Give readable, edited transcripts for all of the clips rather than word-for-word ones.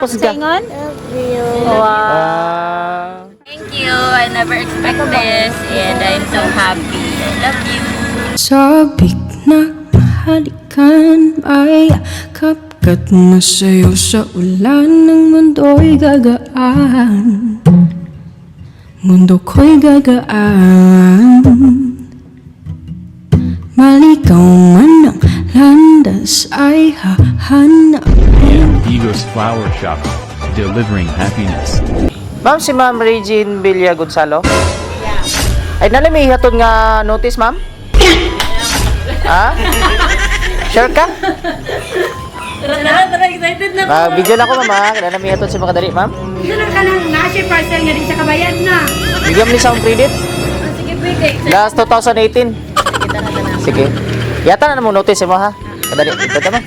Sa ingon? Love you. Wow. Ah. Thank you. I never expect this and I'm so happy. I love you. Sabik na mahalikan ay kapkat na sa'yo sa ulan ng mundo'y gagaan. Mundo ko'y gagaan. Malikaw man ang landas ay hahanap. AM Digos Flower Shop, delivering happiness. Ma'am, si Ma'am Regine Villa Gonzalo? Ay, nalay may ihatod nga notice, ma'am? Ha? Sure ka? Tara na, tara. Excited na. Video lang ako, ma'am, ha? Kailangan may ihatod sa mga dali, ma'am. Ito lang ka nang nasa parcel nga din sa kabayad na. Bigyan mo ni sa credit. Sige, pwede. Last 2018. Sige. Yata na mo notice mo, ha? Kadali. Ito tama.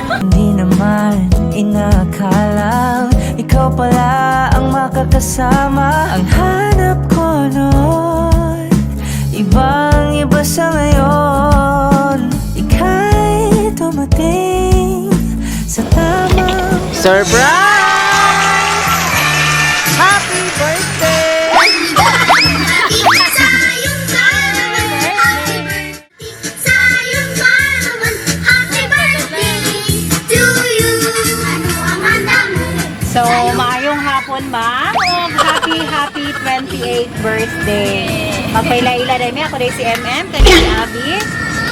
Hindi naman inakala ikaw pala ang makakasama. Ang hanap ko noon, ibang iba sa ngayon. Ika'y dumating sa tamang Surprise! Happy birthday! Sayong pa naman, happy birthday. Sayong pa naman, happy birthday to you. Ano ang handa mo? So, maayong hapon, ma'am. Ug happy, happy 28th birthday. Magpailaila dahil mi. Ako dahil si MM, kani si Abby.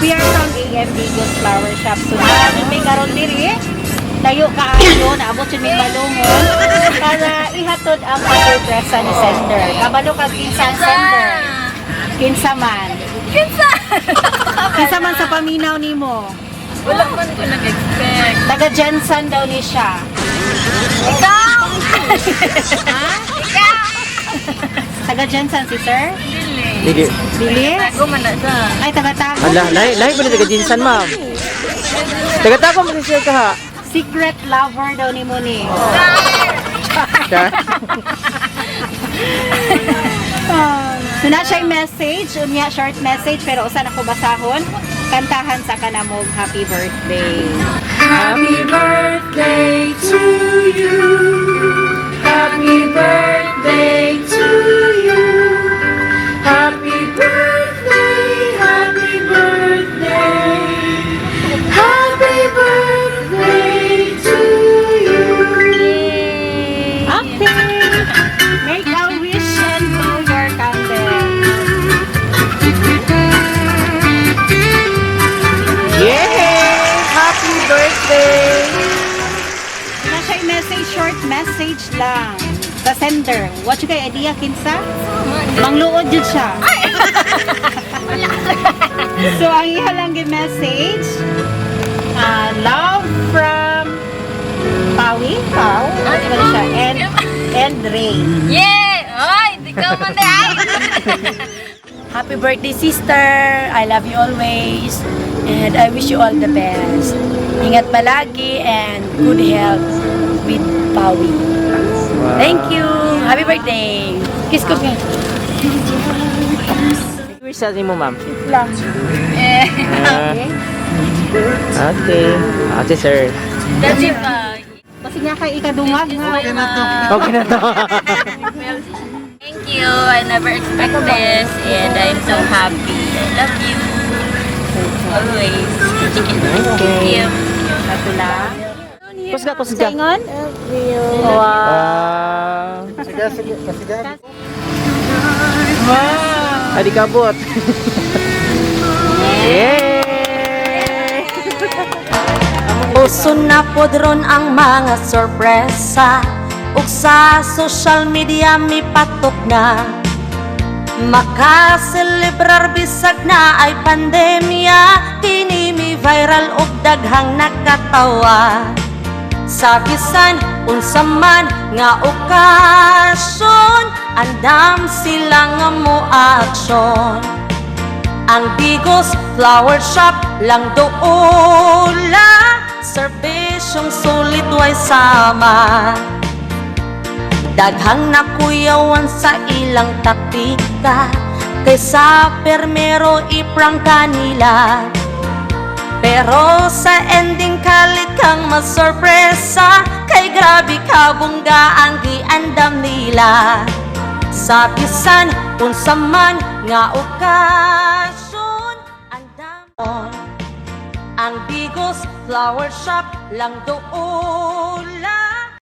We are from AM Digos Flower Shop. So, naa may karon diri. Layo kaayo, naabot yun may balungon para ihatod ang sorpresa ni sender. Kabalo kag kinsa ang sender. Kinsa man. Kinsa? Kinsa man sa paminaw nimo. Wala man ko nag-expect. Taga GenSan daw ni siya. Ikaw! Ha? Ikaw! Taga GenSan si sir? Dili. Dili. Dili? Tago man na siya. Ay, taga-tago. Ala, lahi, lahi ba ni taga GenSan, ma'am? Taga tago mo siya ka, ha? Secret lover daw ni Moni. Siya? So na siya message, unya short message pero usa na ko basahon. Kantahan sa kanamog happy birthday. Happy birthday to you. Happy birthday to you. Happy birthday, happy birthday. Happy birthday to you. Okay. Make a wish and blow your candle. Yay! Happy birthday! Na siya message, short message lang. Sa sender. What you kay idea kinsa? Mangluod jud siya. So ang iya lang gi message, love from Pawi, Pau, ano siya, and Ray. Yeah! Ay, di ka man di ay! Happy birthday, sister! I love you always. And I wish you all the best. Ingat palagi and good health with Pawi. Thank you! Happy birthday! Kiss ko ka. Wish sa mo, ma'am. Lang. Eh, Ah, okay. Okay, sir. Dali pa. Kasi nga kay ikadungag nga. Okay na to. Thank you. I never expect this and I'm so happy. I love you. Always. Thank you. Ato lang. Kusga, kusga. Sa ingon? Love you. Wow. Ah. Sige, sige. Wow. Ay, di kabot. Yay! Uso na pod ron ang mga sorpresa ug sa social media mipatok na. Makaselebrar bisag na ay pandemya. Kini mi viral ug daghang nakatawa. Sa bisan unsa man nga okasyon, andam sila nga mo aksyon. Ang Digos Flower Shop lang doula. Serbisyong sulit way sama. Daghang nakuyawan sa ilang taktika. Kaysa permero iprangka nila. Pero sa ending kalit kang masorpresa, kay grabe ka bongga ang giandam nila. Sa bisan unsa man nga okasyon, andamon ang Digos Flower Shop lang doon.